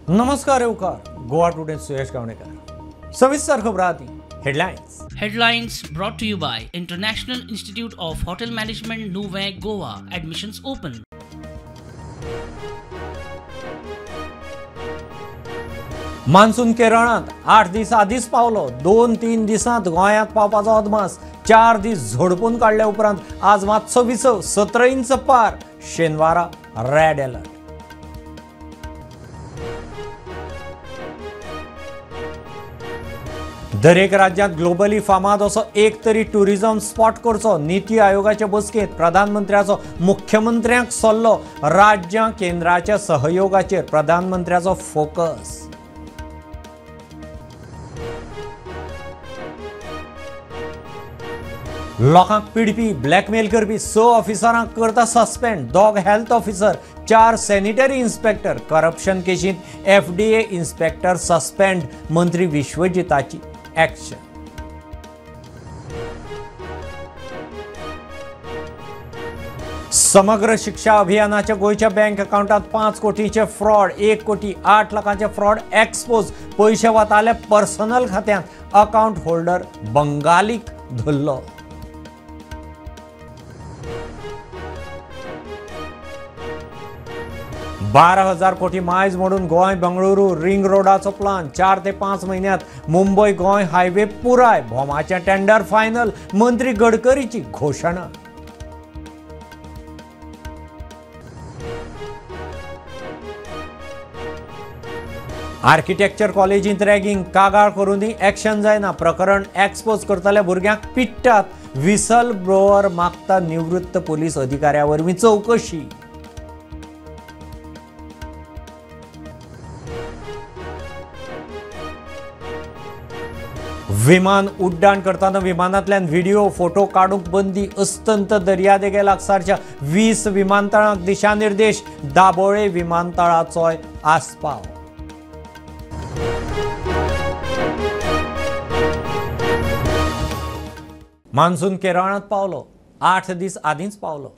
नमस्कार येवकार गोवा टुडे सुयश गावणेकर. सविस्तर खबर आदी headlines. Headlines brought to you by International Institute of Hotel Management, Nuvem, Goa. Admissions open. Monsoon केरळांत 8 दीस आदींच पावलो. 2-3 दिसांत गोंयांत पावपाचो अदमास. 4 दीस झोडपून काडल्या उपरांत आज मातसो विसव. 17 इंच पार. शेनवारा रेड अलर्ट. दरेक राज्यांत ग्लोबली फामाद असो एक तरी टुरिझम स्पॉट करचो. नीती आयोगाचे बसकेंत प्रधानमंत्र्याचो मुख्यमंत्र्यांक सल्लो. राज्यां केंद्राच्या सहयोगाचेर प्रधानमंत्र्याचो फोकस. लोकांक पिडपी ब्लॅकमेल करपी 6 ऑफिसरांक करता suspend. 2 health officer, 4 sanitary inspector. Corruption केशींत FDA inspector suspend. मंत्री विश्वजिताची ॲक्शन. समग्र शिक्षा अभियानाच्या गोंयच्या बँक अकाउंटात 5 कोटीचे फ्रॉड. 1 कोटी 8 लाखांचे फ्रॉड एक्सपोज. पयशे वताले पर्सनल खात्यांत. अकाउंट होल्डर बंगालीक धरलो. 12,000 कोटी मायज मोडून गोंय बंगळुरू रिंग रोडाचो प्लान. 4 ते 5 म्हयन्यांत मुंबय गोंय हायवे पुराय. भोमाचें टेंडर फायनल. मंत्री गडकरीची घोशणा. आर्किटेक्चर कॉलेजींत रॅगिंग. कागाळ करूनय ॲक्शन जायना. प्रकरण एक्सपोज करतल्या भुरग्यांक पिट्टात. व्हिसल ब्लोअर मागता निवृत्त पोलीस अधिकाऱ्या वरवीं चवकशी. विमान उड्डाण करतना विमानांतल्यान व्हिडिओ फोटो काडूंक बंदी. अस्तंत दर्यादेगे लागसारच्या 20 विमानतळांक दिशानिर्देश. दाबोळे विमानतळाचोय आस्पाव. मान्सून केरळांत पावलो. 8 दीस आदींच पावलो.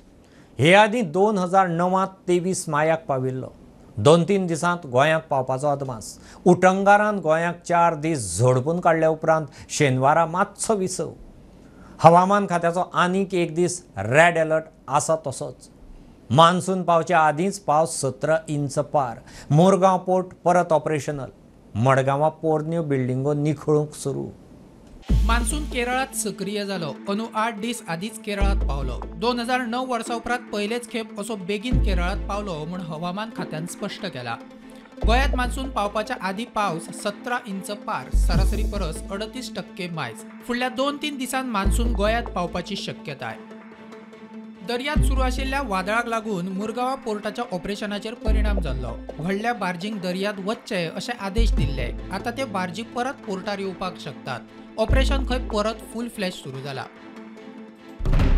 हे आदीं 2009 23 मायाक पाविल्लो. 2-3 दिसांत गोंयांत पावपाचो अदमास. उटंगारान गोंयांक 4 दीस झोडपून काडल्या उपरांत शेनवारा मातसो विसव. हवामान खात्याचो आनीक 1 दीस रेड अलर्ट आसा तसोच. मान्सून पावच्या आदींच पावस 17 इंच पार. मोरगांव पोर्ट परत ऑपरेशनल. मडगांवां पोरण्यो बिल्डिंगो निखळूंक सुरू. मान्सून केरळात सक्रीय जालो. अंदू 8 दीस आदींच केरळात पावलो. 2009 वर्सा उपरांत पयलेच खेप असो बेगीन केरळात पावलो म्हूण हवामान खात्यान स्पश्ट केला. गोंयांत मान्सून पावपाच्या आदीं पावस 17 इंच पार. सरासरी परस 38% मायज. फुडल्या 2-3 दिसांत मान्सून गोंयांत पावपाची शक्यताय. दर्यांत सुरू आशिल्ल्या वादळाक लागून मुरगांवा पोर्टाच्या ऑपरेशनाचेर परिणाम जाल्लो. व्हडल्या बार्जींक दर्यांत वचचे अशे आदेश दिल्ले. आतां ते बार्जी परत पोर्टार येवपाक शकतात. ऑपरेशन खंय परत फूल फ्लॅश सुरू जाला.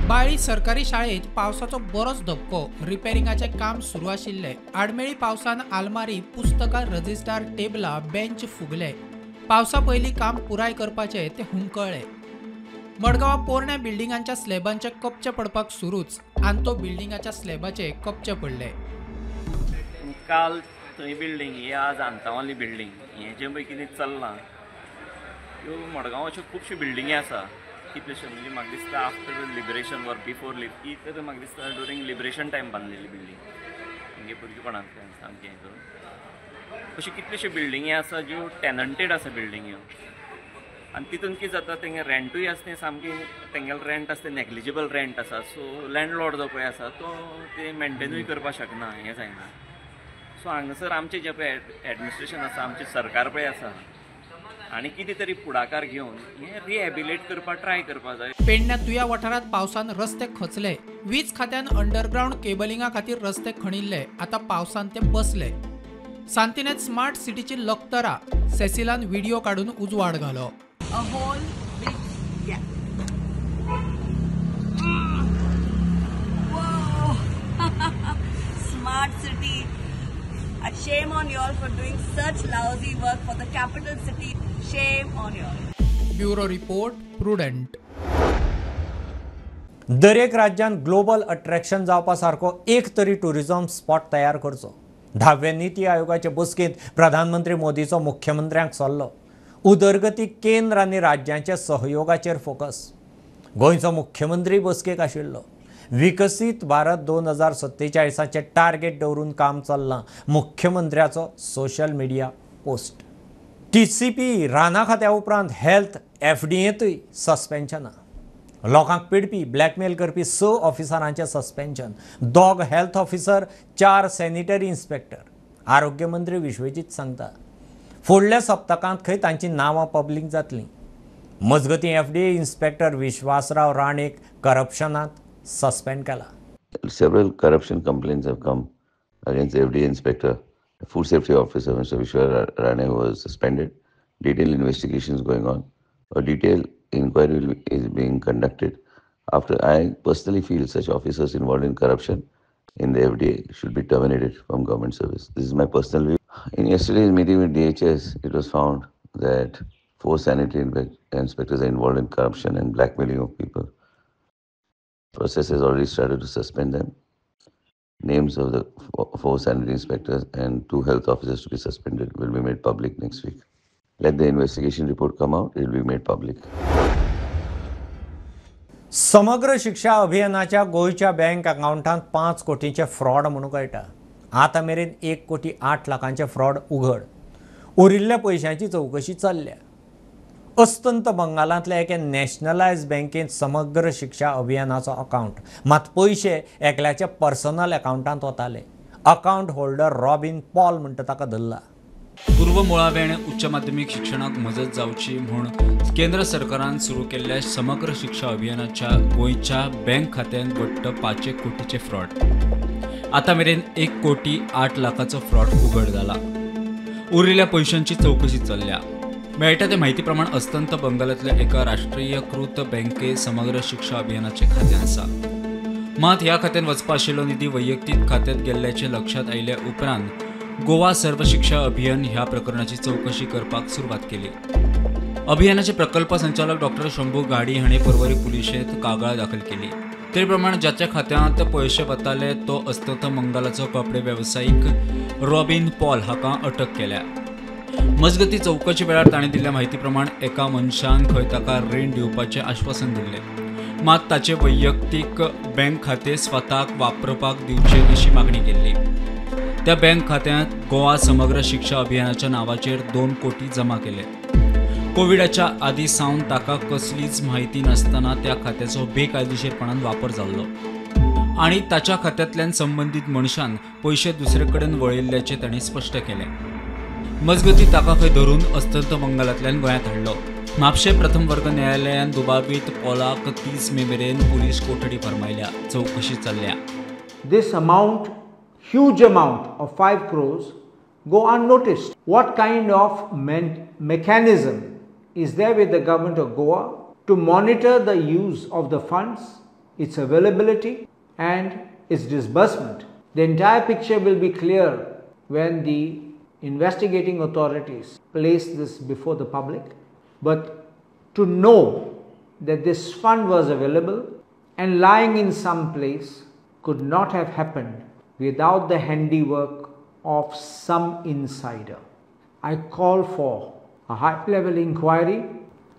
बाळी सरकारी शाळेत पावसाचो बरोच धपको. रिपेरिंगाचें काम सुरू आशिल्लें. आडमेळी पावसान आलमारी, पुस्तकां, रजिस्टार, टेबलां, बेंच फुगले. पावसा पयलीं काम पुराय करपाचें तें हुमकळ्ळें. मडगांवां पोरण्या बिल्डिंगांच्या स्लॅबांचे कपचे पडपाक सुरूच. आंतो बिल्डिंगाच्या स्लॅबाचे कपचे पडले. काल थंय बिल्डींग ही आज आंतावाली बिल्डींग हें जें पळय कितें चल्लां ह्यो मडगांव अश्यो खुबश्यो बिल्डिंगी आसा. कितल्योश्यो म्हणजे म्हाका दिसता after liberation were before he तर म्हाका दिसता ड्युरींग लिबरेशन टायम बांदलेली बिल्डींग म्हणजे भुरगेपणांतल्यान सामकें हें करून अश्यो कितल्योश्यो बिल्डिंगी आसा ज्यो टेनंटेड आसा बिल्डिंग्यो. आनी तितून कितें जाता तेंगे रेंटूय आसा तें सामकें तेंगेलें रेंट आसा तें नेग्लिजिबल रेंट आसा. सो लँडलॉर्ड जो पळय आसा तो तें मेंटेनूय करपाक शकना हें जायना. सो हांगासर आमचें जें पळय एडमिनिस्ट्रेशन आसा आमचें सरकार पळय आसा आनी कितें तरी फुडाकार घेवन हें रिहॅबिलेट करपाक ट्राय करपाक जाय. पेडण्या तुया वाठारांत पावसान रस्ते खचले. वीज खात्यान अंडरग्रावंड केबलिंगा खातीर रस्ते खणिल्ले. आतां पावसान ते बसले. सांतिनेत स्मार्ट सिटीची लखतरा. सेसिलान व्हिडिओ काडून उजवाड घालो. A whole big gap. Whoa! Smart city. Shame on you all for doing such lousy work for the capital city. Shame on you all. Bureau report, Prudent. दरेक राज्यान ग्लोबल अट्रॅक्शन जावपा सारको एक तरी tourism spot तयार करचो. धाव्या नीती आयोगाचे बसकेंत प्रधानमंत्री मोदीचो मुख्यमंत्र्यांक सल्लो. उदरगती केंद्र आनी राज्यांच्या सहयोगाचेर फोकस. गोंयचो मुख्यमंत्री बसकेक आशिल्लो. विकसीत भारत 2047 टार्गेट दवरून काम चल्लां, मुख्यमंत्र्याचो सोशल मिडिया पोस्ट. टीसीपी राना खात्या उपरांत हेल्थ एफडीएंतूय सस्पेन्शनां. लोकांक पिडपी ब्लॅकमेल करपी 6 ऑफिसरांचें suspension, 2 health officer, 4 sanitary inspector. आरोग्य मंत्री विश्वजीत सांगता फुडल्या सप्तकांत खंय तांची नांवां पब्लीक जातलीं. मजगतीं एफडीए इन्स्पेक्टर विश्वासराव राणेक करप्शनांत सस्पेंड केला. Several corruption complaints have come against the FDA inspector, food safety officer Mr. Vishwas Rane, who was suspended. Detailed investigation is going on. A detailed inquiry is being conducted. After, I personally feel such officers involved in corruption in the FDA should be terminated from government service. This is my personal view. In yesterday's meeting with DHS, it was found that 4 sanitary inspectors are involved in corruption and blackmailing of people. Process has already started to suspend them. Names of the 4 sanitary inspectors and 2 health officers to be suspended will be made public next week. Let the investigation report come out, it will be made public. समग्र शिक्षा अभियानाच्या गोंयच्या bank अकाउंटांत 5 कोटींचे fraud म्हणून कळटा. आतां मेरेन 1 कोटी 8 लाखांचे फ्रॉड उघड. उरिल्ल्या पयशांची चवकशी चल्ल्या. अस्तंत बंगालांतल्या एके नॅशनलायज बँकेंत समग्र शिक्षा अभियानाचो अकाउंट, मात पयशे एकल्याच्या पर्सनल अकाउंटांत वताले. अकाउंट होल्डर रॉबिन पॉल म्हणटा ताका धरला. पूर्व मुळावे आनी उच्च माध्यमीक शिक्षणाक मजत जावची म्हूण केंद्र सरकारान सुरू केल्ल्या समग्र शिक्षा अभियानाच्या गोंयच्या बँक खात्यांत वट्ट 5 कोटीचे फ्रॉड. आतां मेरेन 1 कोटी 8 लाखाचो फ्रॉड उघड जाला. उरिल्ल्या पयशांची चवकशी चल्ल्या. मेळटा ते म्हायती प्रमाण अस्तंत बंगालांतल्या एका राष्ट्रीयकृत बँके समग्र शिक्षा अभियानाचें खातें आसा. मात ह्या खात्यांत वचपा आशिल्लो निधी वैयक्तीक खात्यांत गेल्ल्याचें लक्षांत आयल्या उपरांत गोवा सर्व शिक्षा अभियान ह्या प्रकरणाची चवकशी करपाक सुरवात केली. अभियानाचे प्रकल्प संचालक डॉक्टर शंभू घाडी हांणी पर्वरी पुलिशेंत कागाळ दाखल केली. ते प्रमाण ज्याच्या खात्यांत पयशे वताले तो अस्तंत बंगालाचो कपडे वेवसायीक रॉबिन पॉल हाका अटक केल्या. मजगती चवकशी वेळार ताणें दिल्ल्या म्हायती प्रमाण एका मनशान खंय ताका रीण दिवपाचें आश्वासन दिल्लें, मात ताचें वैयक्तीक बँक खातें स्वताक वापरपाक दिवचें अशी मागणी केल्ली. त्या बँक खात्यांत गोवा समग्र शिक्षा अभियानाच्या नांवाचेर 2 कोटी जमा केले. कोविडाच्या आदी सावन ताका कसलीच म्हायती नासतना त्या खात्याचो बेकायदेशीरपणान वापर जाल्लो आनी ताच्या खात्यांतल्यान संबंदीत मनशान पयशे दुसरे कडेन वळयिल्ल्याचें ताणें स्पश्ट केलें. मजगती ताका खंय धरून अस्तंत बंगालांतल्यान गोंयांत हाडलो. म्हापशें प्रथम वर्ग न्यायालयान दुबावीत पॉलाक 30 मे मेरेन पुलीस कोठडी फर्मायल्या. चवकशी चल्ल्या. This amount, huge amount of 5 crores go unnoticed. What kind of mechanism is there with the government of Goa to monitor the use of the funds, its availability and its disbursement? The entire picture will be clear when the investigating authorities place this before the public. But to know that this fund was available and lying in some place could not have happened without the handiwork of some insider. I call for a high-level inquiry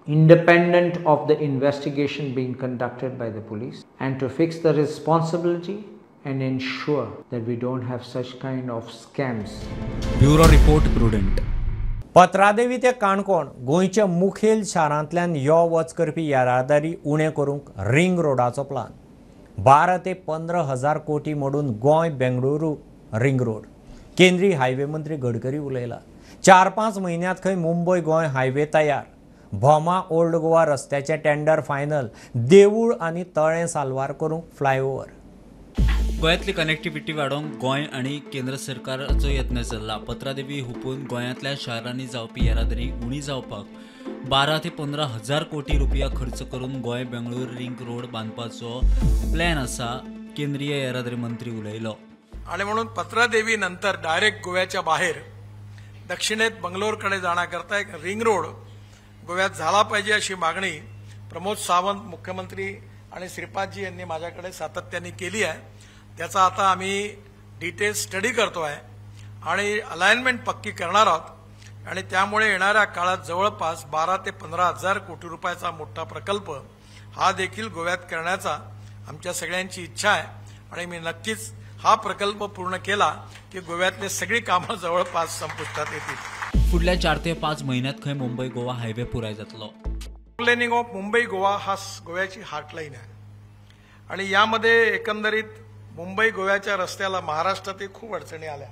independent of the investigation being conducted by the police, and to fix the responsibility and ensure that we don't have such kind of scams. Bureau Report, Prudent. Patradevi ते काणकोण गोंयच्या मुखेल शारांतल्यान यो वच करपी येरादारी उणें करूंक ring रोडाचो plan. 12 ते 15 हजार कोटी मोडून गोंय बेंगळुरू रिंग रोड. केंद्रीय हायवे मंत्री गडकरी उलयला. 4-5 म्हयन्यांत खंय मुंबय गोंय हायवे तयार. भोमा ओल्ड गोवा रस्त्याचें टेंडर फायनल. देवूळ आनी तळें साल्वार करूंक फ्लायओवर. गोंयांतली कनेक्टिव्हिटी वाडोवंक गोंय आनी केंद्र सरकाराचो यत्न चल्ला. पत्रादेवी हुपून गोंयांतल्या शारांनी जावपी येरादारी उणी जावपाक 12 ते 15 हजार कोटी रुपया खर्च करून गोंय बेंगळूर रिंग रोड बांदपाचो प्लॅन आसा, केंद्रीय येरादारी मंत्री उलयलो. आणि म्हणून पत्रादेवी नंतर डायरेक्ट गोव्याच्या बाहेर दक्षिणेत बंगलोरकडे जाण्याकरता एक रिंग रोड गोव्यात झाला पाहिजे अशी मागणी प्रमोद सावंत मुख्यमंत्री आणि श्रीपादजी यांनी माझ्याकडे सातत्याने केली आहे. त्याचा आता आम्ही डिटेल स्टडी करतो आहे आणि अलाइनमेंट पक्की करणार आहोत आणि त्यामुळे येणाऱ्या काळात जवळपास 12 ते 15 हजार कोटी रुपयाचा मोठा प्रकल्प हा देखील गोव्यात करण्याचा आमच्या सगळ्यांची इच्छा आहे आणि मी नक्कीच हा प्रकल्प पूर्ण केला की गोव्यातले सगळी कामं जवळपास संपुष्टात येतील. फुडल्या 4 ते 5 म्हयन्यांत खंय मुंबई गोवा हायवे पुराय जातलो. लेनिंग ऑफ मुंबई गोवा हा गोव्याची हार्टलाईन आहे आणि यामध्ये एकंदरीत मुंबई गोव्याच्या रस्त्याला महाराष्ट्रातही खूप अडचणी आल्या.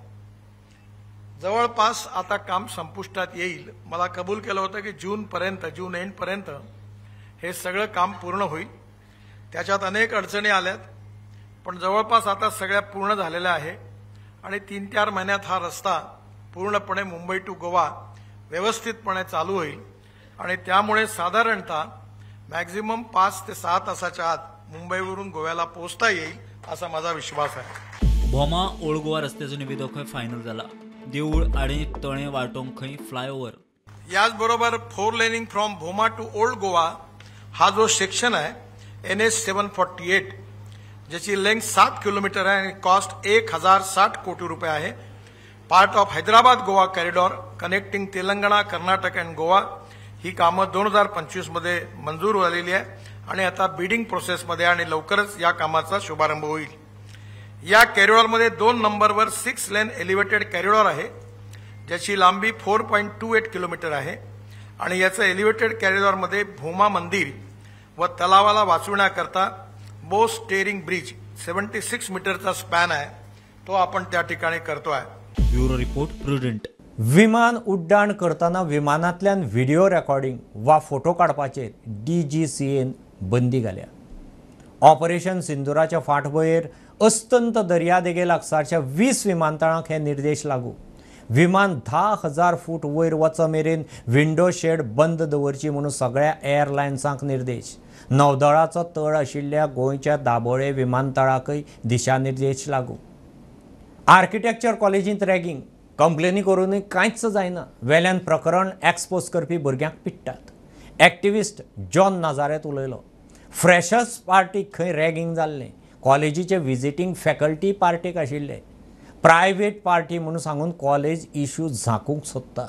जवळपास आता काम संपुष्टात येईल. मला कबूल केलं होतं की जून एंडपर्यंत हे सगळं काम पूर्ण होईल. त्याच्यात अनेक अडचणी आल्यात पण जवळपास आता सगळ्या पूर्ण झालेल्या आहे आणि 3-4 महिन्यात हा रस्ता पूर्णपणे मुंबई टू गोवा व्यवस्थितपणे चालू होईल आणि त्यामुळे साधारणतः मॅक्झिमम 5 ते 6 तासाच्या आत मुंबईवरून गोव्याला पोहोचता येईल असा माझा विश्वास आहे. भोमा ओल्ड गोवा रस्त्याचो निविदो खंय फायनल जाला. देऊळ आणि तळे वाटोवंक खंय फ्लायओव्हर. याचबरोबर 4 laning from Bhoma to old Goa हा जो सेक्शन आहे NH 748 ज्याची लेंथ 7 किलोमीटर आहे आणि कॉस्ट 1060 कोटी रुपये आहे. Part of Hyderabad Goa corridor connecting Telangana, Karnataka and Goa ही कामं 2025 मध्ये मंजूर झालेली आहे आणि आता बिडिंग प्रोसेसमध्ये आणि लवकरच या कामाचा शुभारंभ होईल. या कॉरिडॉरमध्ये 2 नंबरवर 6 लेन एलिव्हेटेड कॉरिडॉर आहे ज्याची लांबी 4.28 किलोमीटर आहे आणि याचं एलिव्हेटेड कॉरिडॉरमध्ये भोमा मंदिर व तलावाला वाचविण्याकरता बोस स्टेरिंग ब्रिज 76 मीटरचा स्पॅन आहे तो आपण त्या ठिकाणी करतो आहे. Bureau report, Prudent. विमान उड्डाण करतना विमानांतल्यान व्हिडिओ रेकॉर्डिंग वा फोटो काडपाचेर DGCAन बंदी घाल्या. ऑपरेशन सिंदुराच्या फाटभुंयेर अस्तंत दर्यादेगे लागसारच्या 20 विमानतळांक हे निर्देश लागू. विमान 10,000 फूट वयर वच मेरेन विंडो शेड बंद दवरची म्हणून सगळ्या एअरलायन्सांक निर्देश. नौदळाचो तळ आशिल्ल्या गोंयच्या दाबोळे विमानतळाकय दिशानिर्देश लागू. आर्किटेक्चर कॉलेजींत रॅगिंग कंप्लेनी करूनय कांयच जायना. वेल्यान प्रकरण एक्सपोज करपी भुरग्यांक पिडटात. एक्टिविस्ट जॉन नाजारेत उलयलो. फ्रेशर्स पार्टीक खंय रॅगिंग जाल्लें. कॉलेजीचे विजिटींग फॅकल्टी पार्टीक आशिल्ले. प्रायव्हेट पार्टी म्हणून सांगून कॉलेज इश्यू झाकूंक सोदता.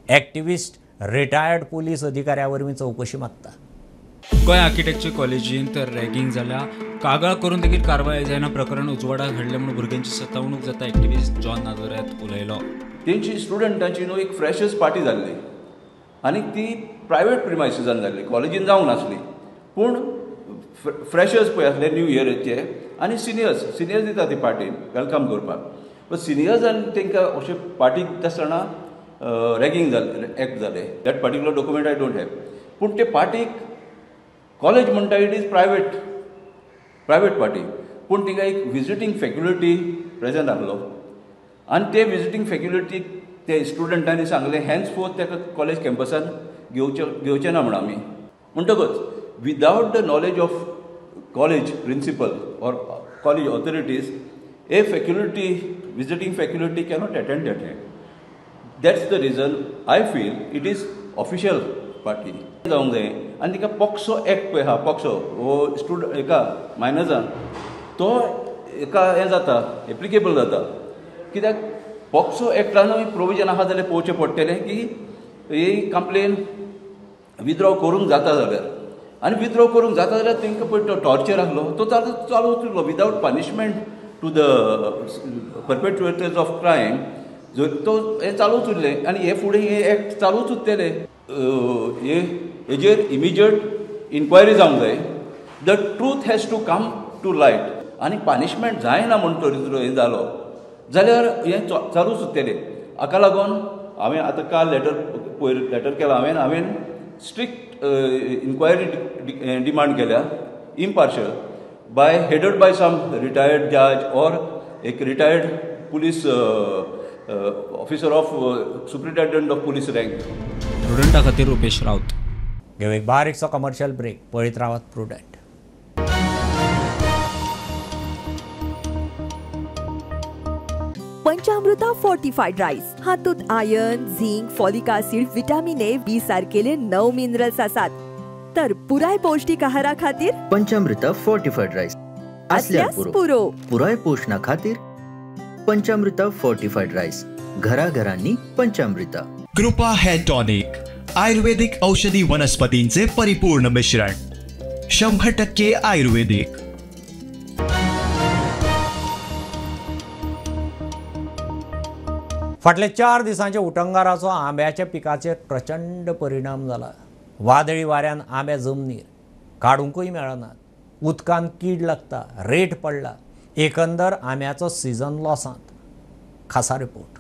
एक्टिविस्ट रिटायर्ड पुलीस अधिकाऱ्या वरवीं चवकशी मागता. गोंय आर्किटेक्चर कॉलेजींत रॅगिंग जाल्या. कागाळ करून देखील कारवाय जायना. प्रकरण उजवाडाक हाडलें म्हणून भुरग्यांची सतावणूक जाता. एक्टिविस्ट जॉन नाजारेत उलयलो. तेंची स्टुडंटांची न्हू एक फ्रेशर्स पार्टी जाल्ली आनी ती प्रायवेट प्रिमायसिसान जाल्ली, कॉलेजीन जावंक नासली. पूण फ्रेशर्स पळय आसले न्यू इयराचे आनी सिनियर्स दिता ती पार्टी welcome करपाक. बट सिनियर्सान तांकां अशें पार्टी दिता आसतना रॅगिंग जालें, एक्ट जालें. That particular document I don't have. पूण ते पार्टीक कॉलेज म्हणटा it is private party. पूण तिका एक विजिटींग फॅक्युलिटी प्रेजंट आहलो आनी ते विजिटींग फॅक्युलिटी ते स्टुडंटांनी सांगलें हेन्स फोर्थ ताका कॉलेज कॅम्पसान घेवचें ना म्हण आमी. म्हणटकच without the knowledge of college principal or college authorities a faculty visiting faculty cannot attend that hand. That's the reason I feel it is official party जावंक जाय. आनी तिका पॉक्सो एक्ट पळय आहा, पॉक्सो हो स्टुडंट एका मायनर्सान तो एका हें जाता एप्लिकेबल जाता. कित्याक पॉक्सो एक्टानूय प्रोविजन आहा जाल्यार पळोवचें पडटलें की ही कंप्लेन विथड्रॉ करूंक जाता जाल्यार, आनी विथड्रॉ करूंक जाता जाल्यार तांकां पळय तो टॉर्चर आहलो तो चालू उरलो without punishment to the perpetrators of crime. जो तो हें चालूच उरलें आनी हे फुडें हे एक्ट चालूच उरतले. हे हेजेर इमिजिएट इन्क्वायरी जावंक जाय. The truth has to come to light. आनी पनिशमेंट जायना म्हण तो हें जालो जाल्यार हें चालूच उरतलें. हाका लागून हांवें आतां काल लेटर पयर लेटर केलां. हांवें स्ट्रिक्ट इन्क्वायरी डिमांड केल्या, impartial, by headed by some retired जज ऑर एक retired police officer of superintendent of police rank. प्रुडंटा खातीर रुपेश राऊत. घेऊ एक बारीकसो कमर्शियल ब्रेक. पळयत रावात प्रुडंट. पंचामृता फोर्टिफाईड राईस हातूंत iron, zinc, folic acid, vitamin A, B सारकेले 9 मिनरल्स आसात. तर पुराय पौष्टिक आहारा खातीर पंचामृता फोर्टिफाईड राईस आसल्यार पुरो. पुराय पोषणा खातीर पंचामृता फोर्टिफाईड राईस, घराघरांनी पंचामृता। कृपा हेअर टॉनिक, आयुर्वेदिक औषधी वनस्पतींचे परिपूर्ण मिश्रण, 100% आयुर्वेदिक। फाटल्या 4 दिसांच्या उटंगाराचो आंब्याच्या पिकाचेर प्रचंड परिणाम जाला। वादळी वाऱ्यान आंबे जमनीर काडूंकूय मेळनात, उदकान कीड लागता, रेट पडला। एकंदर आंब्याचो सीजन लॉसांत। खासा रिपोर्ट।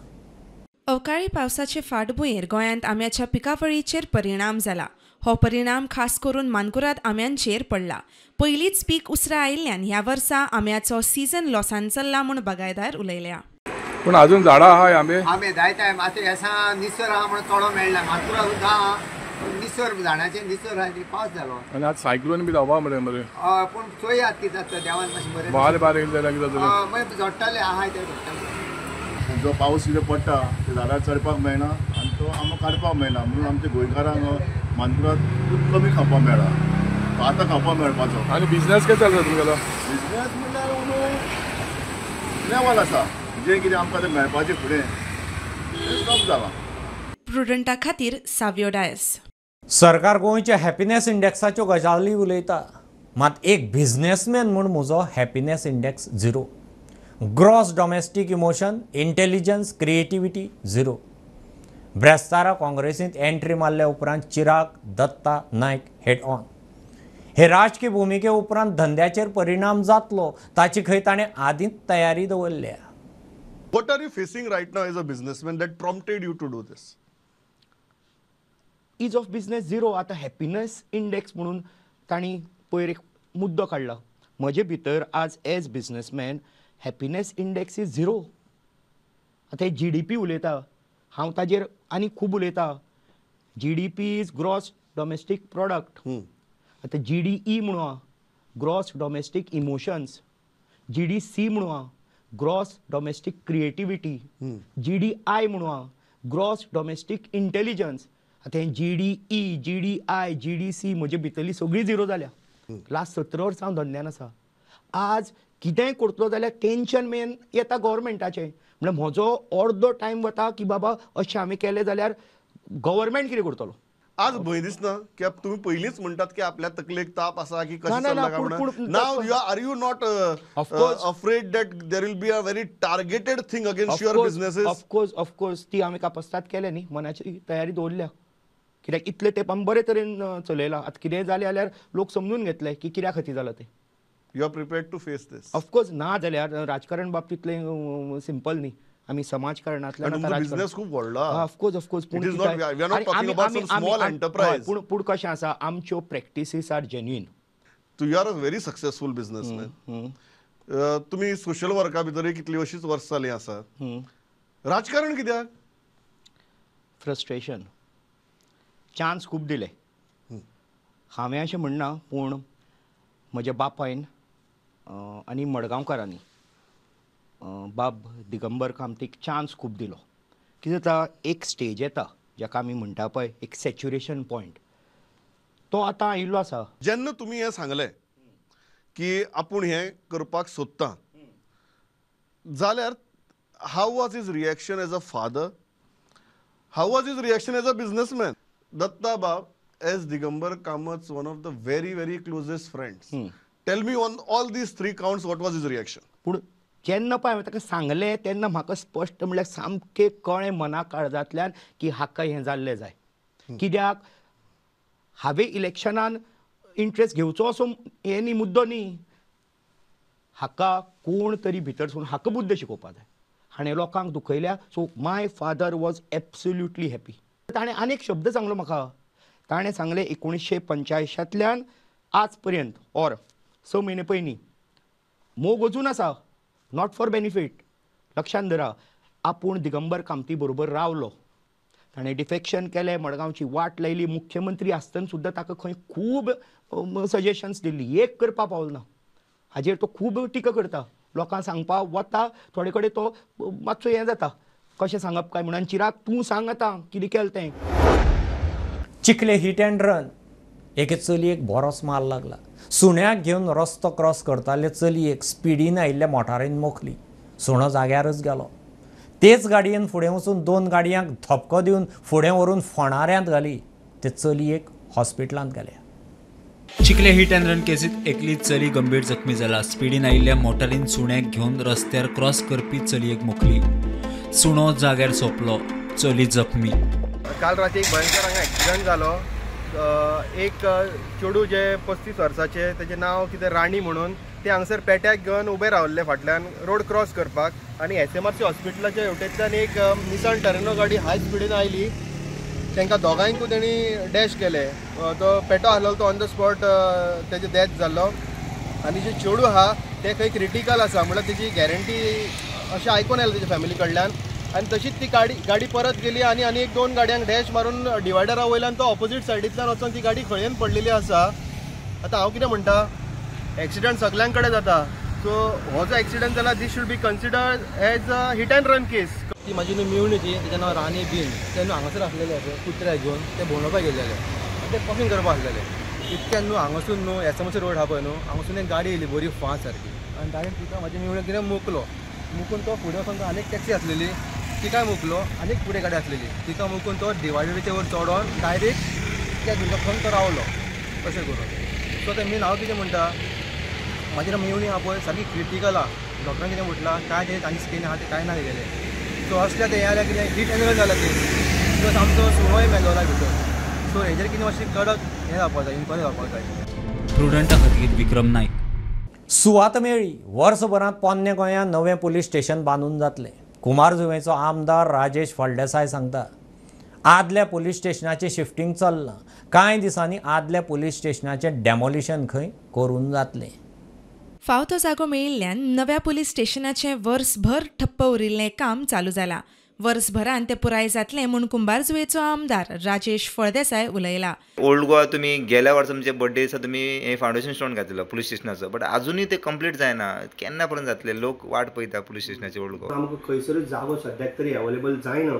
अवकाळी पावसाचे फाटभुंयेर गोंयांत आंब्याच्या पिकावळीचेर परिणाम जाला। हो परिणाम खास करून मानकुराद आंब्यांचेर पडला। पयलींच पीक उसरा आयिल्ल्यान ह्या वर्सा आंब्याचो सीजन लॉसान चल्ला म्हूण बागायदार उलयल्या। पूण अजून झाडां आहाय आंबे? आंबे जायते आतां हेसा निसर आहा म्हणून थोडो मेळना, मानकुराद सुद्दां आहा, निसर झाडांचे निसर आहा, पावस जालो आनी आज सायक्लोन बी जावपा मरे मरे। हय, पूण चोयात कितें जाता, देवान मातशें बरें वारें बारें येयलें जाल्यार कितें जातलें? मागीर झडटलें आहाय तें झडटलें। जो पावस कितें पडटा ते झाडार चडपाक मेळना आनी तो आमकां काडपाक मेळना, म्हणून आमच्या गोंयकारांक मानकुराद खूब कमी खावपाक मेळ्ळा, आतां खावपाक मेळपाचो। आनी बिजनेस कितें चलता तुमगेलो? बिजनेस म्हणल्यार लेवल आसा, जें कितें आमकां तें मेळपाचें फुडें तें स्टॉप जालां। प्रुडंटा खातीर सावियो डायस। सरकार गोंयच्या हॅपिनेस इंडेक्साच्यो गजाली उलयता, मात एक बिजनेसमॅन म्हूण म्हजो happiness index 0, gross domestic emotion, intelligence, creativity 0। ब्रेस्तारा काँग्रेसींत entry मारल्या उपरांत चिराग दत्ता नायक हेड ऑन। हे राजकीय भुमिके उपरांत धंद्याचेर परिणाम जातलो ताची खंय ताणें आदींच तयारी दवरल्या। What are you facing right now as a businessman that prompted you to do this? Ease of business 0. आतां हॅपिनेस इंडेक्स म्हणून तांणी पयर एक मुद्दो काडला। म्हजे भितर आज as businessman happiness index is 0. आतां जी डी पी उलयता, हांव ताजेर आनी खूब उलयता। G D P is gross domestic product. आतां जी डी ई म्हणून आहा, gross domestic emotions. G D C म्हणून आहा, gross domestic creativity. G D I म्हणून आहा, ग्रॉस डॉमेस्टीक इंटेलिजन्स. आतां हें G D E, G D I, G D C म्हजे भितरली सगळी 0 जाल्या। लास्ट 17 वर्सां हांव धंद्यान आसा। आज कितेंय करतलो जाल्यार टेंशन मेन येता गव्हर्मेंटाचें, म्हणल्यार म्हजो अर्दो टायम वता की बाबा अशें आमी केलें जाल्यार गव्हर्मेंट कितें करतलो। आज भंय दिसना की तुम्ही पहिलीच म्हणतात की आपल्या तकलेक ताप आसा की कशें चल्लां काय म्हणून? Now you are you not afraid that there will be a very targeted thing against your businesses? Of course, of course ती आमी कापस्ताद केल्या न्ही, मनाची तयारी दवरल्या। कित्याक इतले तेंप आमी बरे तरेन चलयला, आतां कितेंय जालें जाल्यार लोक समजून घेतले की कित्या खातीर जालां तें। You are prepared to face this? Of course, ना जाल्यार राजकारण बाबतींतलें सिंपल न्ही, आमी समाजकारणांतल्यान बिझनेस खूब व्हडला। ऑफकोर्स, ऑफकोर्स, पूण पूण कशें आसा, आमच्यो practices are genuine. You are a very successful businessman, तुमी सोशल वर्का भितर कितली अशीच वर्सां जालीं आसा, राजकारण कित्याक? फ्रस्ट्रेशन। चान्स खूब दिले हांवें, अशें म्हणना, पूण म्हज्या बापायन आनी मडगांवकारांनी बाब दिगंबर कामतीक चान्स खूब दिलो। कितें जाता, एक स्टेज येता जाका आमी म्हणटा पळय एक सॅच्युरेशन पॉयंट, तो आतां आयिल्लो आसा। जेन्ना तुमी हें सांगलें की आपूण हें करपाक सोदता जाल्यार how was his reaction as a father, how was his reaction as a businessman? Datta Bab as Digambar Kamat's one of the very very closest friends, tell me on all these 3 counts what was his reaction? पूण जेन्ना पळय हांवें ताका सांगलें तेन्ना म्हाका स्पश्ट म्हणल्यार सामकें कळ्ळें मना काळजांतल्यान की हाका हें जाल्लें जाय। कित्याक हांवें इलेक्शनान इंट्रस्ट घेवचो असो हें न्ही, मुद्दो न्ही, हाका कोण तरी भितर सोडून हाका बुद्द शिकोवपा जाय, हाणें लोकांक दुखयल्या। So my father was absolutely happy. ताणें आनीक शब्द सांगलो म्हाका, ताणें सांगलें 1985 आज पर्यंत ऑर 6 म्हयने पयलीं मोग अजून आसा, not for benefit, लक्षांत धरा, आपूण दिगंबर कामती बरोबर रावलो, ताणें डिफेक्शन केलें, मडगांवची वाट लायली, मुख्यमंत्री आसतना सुद्दां ताका खंय खूब सजेशन्स दिल्ली, एक करपा पावलो ना, हाजेर तो खूब टिका करता, लोकांक सांगपा वता, थोडे कडेन तो मातसो हें जाता, कशें सांगप काय म्हणून। चिराग तूं सांग आतां कितें केलें तें। चिखले हिट अँड रन, एके चलयेक बरोच मार लागला। सुण्याक घेवन रस्तो क्रॉस करताले चलयेक स्पिडीन आयिल्ल्या मोटारीन मोखली। सुणो जाग्यारच गेलो. तेच गाडयेन फुडें वचून 2 गाडयांक धपको दिवन फुडें व्हरून फोणाऱ्यांत घाली. ते चलयेक हॉस्पिटलांत घाल्या. चिखले हिट अँड रन केसीत एकली चली गंभीर जखमी जाला. स्पिडीन आयिल्ल्या मोटारीन सुण्याक घेवन रस्त्यार क्रॉस करपी चलयेक मोखली. सुणो जाग्यार सोंपलो, चली जखमी. काल राती एक भयंकर हांगा एक्सिडंट जालो. एक चेडूं जे 35 वर्साचे, तेजें नांव कितें राणी म्हणून, ते हांगसर पेट्याक घेवन उबे रावल्ले फाटल्यान रोड क्रॉस करपाक आनी SMRC हॉस्पिटलाच्या हेवटेंतल्यान एक निसान टरेनो गाडी हाय स्पिडीन आयली. तांकां दोगांयकूय तेणी डॅश केले. तो पेटो आसलो तो ऑन the spot तेजे डेथ जाल्लो आनी जे चेडूं आहा ते खंय क्रिटिकल आसा म्हणल्यार तेजी गॅरंटी अशें आयकून आयलें तेच्या फॅमिली कडल्यान. आनी तशीच ती गाडी परत गेली आनी आनी एक 2 गाडयांक डॅश मारून डिवायडरा वयल्यान तो ऑपोजीट सायडींतल्यान वचून ती गाडी खळयेन पडलेली आसा. आतां हांव कितें म्हणटा, एक्सिडंट सगळ्यां कडेन जाता. सो हो जो एक्सिडंट जाला this should be considered as a hit and run case. ती म्हाजी न्हू मेवणी ती, तेजें नांव राणी बीन, ते न्हू हांगासर आसलेले कुत्र्याक घेवन ते भोंवडोवपाक गेल्लेले आनी ते कॉफिंग करपाक आसलेले. इतक्यान न्हू हांगासून न्हू SMRC road आहा पळय न्हू, हांगासून एक गाडी येयली बरी फास्ट सारकी आनी डायरेक्ट तिका म्हाजी मेवणी कितें मोकलो. मुकून तो फुडें वचोन आनी एक टॅक्सी आसलेली तिकाय मोकलो आनी एक फुडें गाडी आसलेली तिका मोकून तो डिवायडरीचे वयर चडोन डायरेक्ट त्या दुसऱ्या तो रावलो अशें करून. सो ते मेन हांव कितें म्हणटा, म्हाजी मेवणी आहा पळय सारकी क्रिटिकल आहा. डॉक्टरान कितें म्हटलां काय तें तांची स्किन आहा तें कांय ना गेलें. सो असल्या तें हें जाल्यार कितें हिट एंड रन जालां तें, प्लस आमचो सुणोय मेलोला भितर. सो हेजेर कितें मातशें कडक हें जावपाक जाय, इन्क्वायरी जावपाक जाय. प्रुडंटा खातीर विक्रम नायक. सुवात मेळ्ळी. वर्सभरांत पोन्ने गोंयांत नवें पुलीस स्टेशन बांदून जातलें. कुमारजुवेंचो आमदार राजेश फळदेसाय सांगता, आदल्या पुलीस स्टेशनाचें शिफ्टींग चल्लां. कांय दिसांनी आदल्या पुलीस स्टेशनाचें डेमोलिशन खंय करून जातलें. फाव तो जागो मेळिल्ल्यान नव्या पुलीस स्टेशनाचें वर्सभर ठप्प उरिल्लें काम चालू जालां. वर्सभरान तें पुराय जातलें म्हूण कुंभारजुवेचो आमदार राजेश फळदेसाय उलयला. ओल्ड गोवा तुमी गेल्या वर्सा तुमचे बर्थडे दिसा तुमी हे फावंडेशन स्टोन घातलेलो पुलीस स्टेशनाचो, बट अजुनूय ते कंप्लीट जायना. केन्ना पर्यंत जातले? लोक वाट पळयता पुलीस स्टेशनाचे ओल्ड गोवा. आमकां खंयसरूच जागो सद्याक तरी अवेलेबल जायना.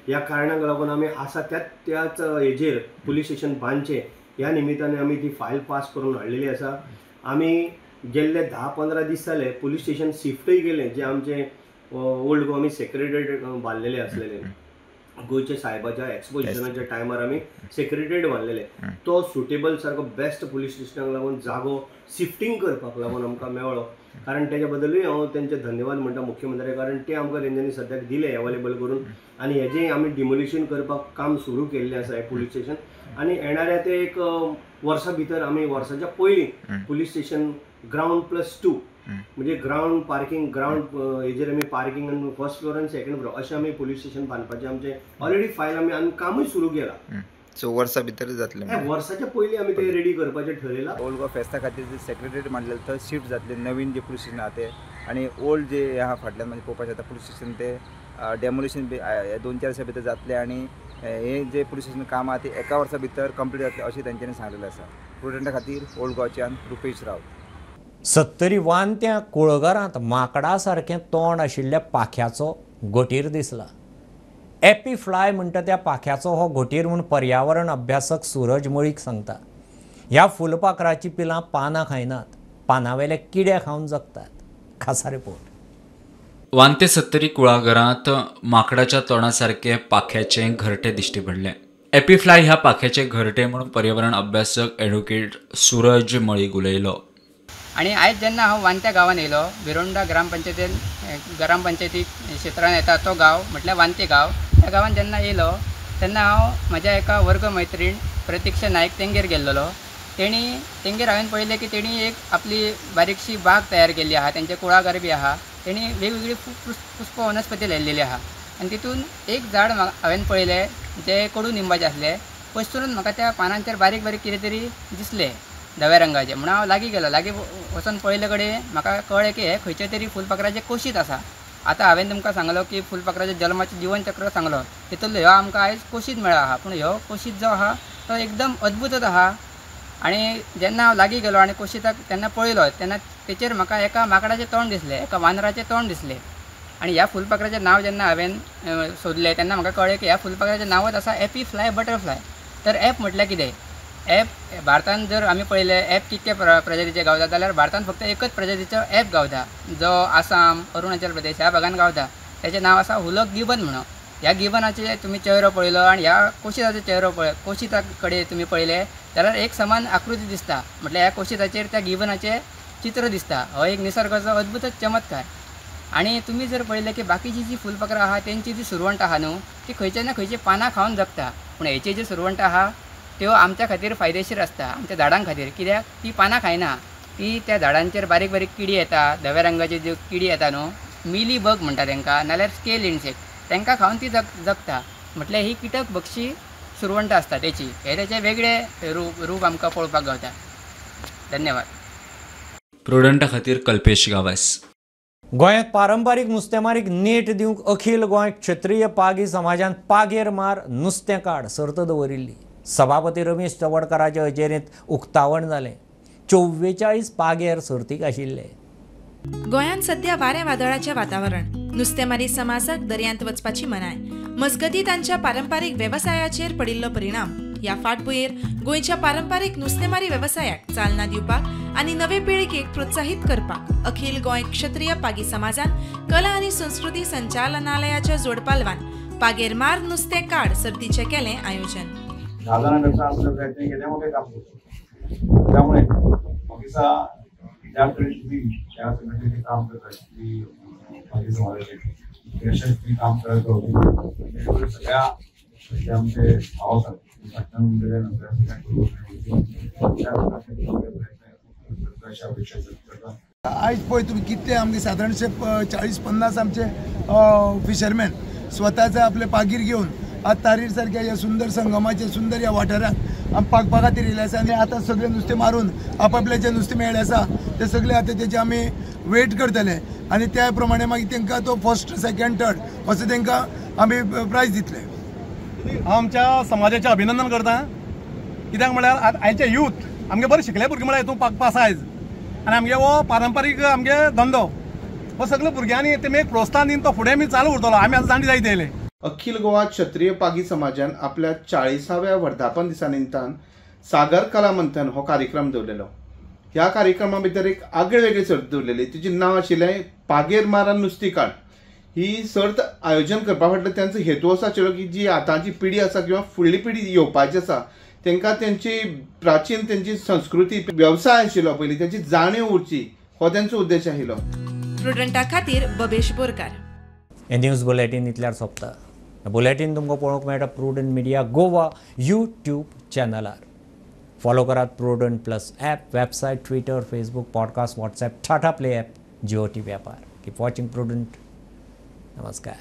ह्या कारणाक लागून आमी आसा त्याच हेजेर पुलीस स्टेशन बांदचें ह्या निमित्तान आमी ती फायल पास करून हाडलेली आसा. आमी गेल्ले 10-15 दीस जाले पुलीस स्टेशन शिफ्टूय केलें, जें आमचें ओल्ड गोवा आमी सेक्रेटरीएट बांदलेले आसलेले गोंयच्या सायबाच्या एक्सपोजिशनाच्या टायमार आमी सेक्रेटरीएट बांदलेले. तो सुटेबल सारको बेस्ट पुलीस स्टेशनाक लागून जागो शिफ्टींग करपाक लागून आमकां मेळ्ळो. कारण तेच्या बद्दलूय हांव तेंचे धन्यवाद म्हणटा मुख्यमंत्र्याक, कारण ते आमकां तेंच्यांनी सद्याक दिले अवेलेबल करून. आनी हेजें आमी डिमोलिशन करपाक काम सुरू केल्लें आसा हें पुलीस स्टेशन. आनी येणाऱ्या ते एक वर्सा भितर आमी वर्साच्या पयलीं पुलीस स्टेशन ग्रावंड +2 म्हणजे ग्रावंड पार्किंग ग्रावंड हेजेर आमी पार्किंग आनी फर्स्ट फ्लोर आनी सेकंड फ्लोर अशें आमी पुलीस स्टेशन बांदपाचें आमचें ऑलरेडी फायल आमी आनी कामूय सुरू केलां. सो वर्सा भितर जातलें, वर्साच्या पयलीं आमी तें रेडी करपाचें ठरयलां. ओल्ड गोवा फेस्ता खातीर जे सेक्रेटरीएट मांडलेलें थंय शिफ्ट जातलें नवीन जे पुलीस स्टेशन आहा तें, आनी ओल्ड जे आहा फाटल्यान म्हणजे पळोवपाक शकता पुलीस स्टेशन तें डेमोलिशन 2-4 दिसां भितर जातलें आनी हे जे पुलीस स्टेशन काम आहा तें एका वर्सा भितर कंप्लीट जातलें अशें तेंच्यांनी सांगलेलें आसा. प्रुडंटा खातीर ओल्ड गोवाच्यान रुपेश रावत. सत्तरी वानत्या कुळगरांत माकडा सारकें तोंड आशिल्ल्या पाख्याचो घोटीर दिसला. एपी फ्लाय म्हणटा त्या पाख्याचो हो घोटीर म्हूण पर्यावरण अभ्यासक सूरज मळीक सांगता. ह्या फुलपाखराचीं पिलां पानां खायनात, पानावेले किडे खावन जगतात. खासा रिपोर्ट. वांते सत्तरी कुळागरांत माकडाच्या तोंडा सारकें पाख्याचें घरटें दिश्टी पडलें. एपी फ्लाय ह्या पाख्याचें घरटें म्हणून पर्यावरण अभ्यासक एडवोकेट सूरज मळीक उलयलो. आनी आयज जेन्ना हांव वांत्या गांवांत येयलो, भिरोंडा ग्रामपंचायती क्षेत्रान येता तो गांव म्हटल्यार वांते गांव. त्या गांवांत जेन्ना येयलो तेन्ना हांव म्हज्या एका वर्ग मैत्रीण प्रतिक्षा नायक तेंगेर गेल्लेलो. तेंगेर हांवें पळयलें की तेणी एक आपली बारीकशी बाग तयार केल्ली आहा, तेंचें कुळागर बी आहा, तेणी वेगवेगळी पुष्प वनस्पती लायिल्ली आहा. आनी तितून एक झाड हांवें पळयलें जें कडू निंबाचें आसलें. पयसुल्ल्यान म्हाका त्या पानांचेर बारीक बारीक कितें तरी दिसलें धव्या रंगाचें, म्हणून हांव लागीं गेलो. लागीं वचून पळयले कडेन म्हाका कळ्ळें की हें खंयचें तरी फुलपाखराचें कोशीत आसा. आतां हांवें तुमकां सांगलो की फुलपाखराचें जल्माचें जिवनचक्र सांगलो, तितूंतलो ह्यो आमकां आयज कोशीत मेळ्ळो आहा. पूण ह्यो कोशीत जो आहा तो एकदम अद्भुतच आहा. आनी जेन्ना हांव लागीं गेलो आनी कोशिताक तेन्ना पळयलो तेन्ना तेचेर म्हाका एका माकडाचें तोंड दिसलें, एका वानराचें तोंड दिसलें. आनी ह्या फुलपाखराचें नांव जेन्ना हांवें सोदलें तेन्ना म्हाका कळ्ळें की ह्या फुलपाखराचें नांवच आसा एपी फ्लाय बटरफ्लाय. तर एप म्हटल्यार कितें? एप भारतांत जर आमी पळयलें एप कितके प्रजातीचे गावता जाल्यार भारतांत फक्त एकच प्रजातीचो एप गावता, जो आसाम, अरुणाचल प्रदेश ह्या भागान गावता. तेचें नांव आसा हुलक गिबन म्हणून. ह्या गिबनाचे तुमी चेहरो पळयलो आनी ह्या कोशिताचो चेहरो पळय, कोशिता कडेन तुमी पळयले जाल्यार एक समान आकृती दिसता. म्हटल्यार ह्या कोशिताचेर त्या गिबनाचें चित्र दिसता. हो एक निसर्गाचो अद्भुत चमत्कार. आनी तुमी जर पळयलें की बाकीची जी फुलपाखरां आहा तेंची जी सुरवंट आहा न्हू ती खंयचे ना खंयची पानां खावन जगता, पूण हेची जी सुरवंट आहा त्यो आमच्या खातीर फायदेशीर आसता, आमच्या झाडां खातीर. कित्याक ती पानां खायना, ती त्या झाडांचेर बारीक बारीक किडी येता, धव्या रंगाची ज्यो किडी येता न्हू, मिली बग म्हणटा तांकां, नाल्यार स्केल इन्सेक्ट, तांकां खावन ती जगता. म्हटल्यार ही किटक बक्षी सुरवंट आसता तेची. हे तेचे वेगळे रूप आमकां पळोवपाक गावता. धन्यवाद. प्रुडंटा खातीर कल्पेश गावास. गोंयांत पारंपारीक नुस्तेमारीक नेट दिवंक अखिल गोंय क्षत्रीय पागी समाजान पागेर मार नुस्तें काड सर्त दवरिल्ली. सभापती रमेश तवडकाराचे हजेरेंत उक्तावण जालें. 44 पागेर सर्तीक आशिल्ले. गोंयांत सध्या वारें वादळाचें वातावरण. नुस्तेमारी समाजाक दर्यांत वचपाची मनाय. मजगतीं तांच्या पारंपारीक वेवसायाचेर पडिल्लो परिणाम. ह्या फाटभुंयेर गोंयच्या पारंपारीक नुस्तेमारी वेवसायाक चालना दिवपाक आनी नवे पिळगेक प्रोत्साहीत करपाक अखिल गोंय क्षत्रीय पागी समाजान कला आनी संस्कृती संचालनालयाच्या जोडपालवान पागेर मार नुस्तें काड सर्तीचें केलें आयोजन. 10 जाणांपेक्षा आपलं प्रयत्न केले मोठे काम होतं. त्यामुळे ऑफिसा ज्या तऱ्हेने तुम्ही त्या संघटनेचे काम करता की पागी समाजाचे यशस्वी काम करत होते, सगळ्या जे आमचे भाव आसात आयज पळय तुमी कितले आमगे सादारणशे 40-50 आमचे फिशरमॅन स्वताचे आपले पागीर घेवन आज तारीर सारक्या ह्या सुंदर संगमाचे सुंदर ह्या वाठारांत आमी पागपा खातीर येयले आसा आनी आतां सगळें नुस्तें मारून आपआपल्याचें नुस्तें मेळ्ळें आसा ते सगळे आतां तेजे आमी वेट करतले आनी त्या प्रमाणे मागीर तांकां तो फर्स्ट सेकंड थर्ड असो तांकां आमी प्रायज दितले. हांव आमच्या समाजाचें अभिनंदन करता, कित्याक म्हळ्यार आयचे यूथ आमगे बरें शिकले भुरगे म्हळ्यार हितून पागपा आसा आयज आनी आमगे हो पारंपारीक आमगे धंदो हो सगळे भुरग्यांनी तेमी एक प्रोत्साहन दिवन तो फुडें आमी चालू उरतलो. आमी आतां जाणटी जायत येयले. अखिल गोवा क्षत्रीय पागी समाजान आपल्या 40व्या वर्धापन दिसा निमतान सागर कला मंथन हो कार्यक्रम दवरलेलो. ह्या कार्यक्रमा भितर एक आगळे वेगळी सर्त दवरलेली, तिचें नांव आशिल्लें पागेर मार आनी नुस्तीं काड. ही सर्त आयोजन करपा फाटलो तांचो हेतू असो आशिल्लो की जी आतांची पिढी आसा किंवा फुडली पिढी येवपाची आसा तांकां तेंची प्राचीन तेंची संस्कृती वेवसाय आशिल्लो पयलीं तेची जाणीव उरची हो तेंचो उद्देश आशिल्लो. प्रुडंटा खातीर बबेश बोरकार. हे न्यूज बुलेटीन इतल्यार सोंपता. बुलेटीन तुमकां पळोवंक मेळटा प्रुडंट मिडिया गोवा यूट्यूब चॅनलार. फॉलो करात Prudent plus app, website, Twitter, Facebook, podcast, WhatsApp, Tata Play app, Jio TV ॲपार. Keep watching prudent. नमस्कार.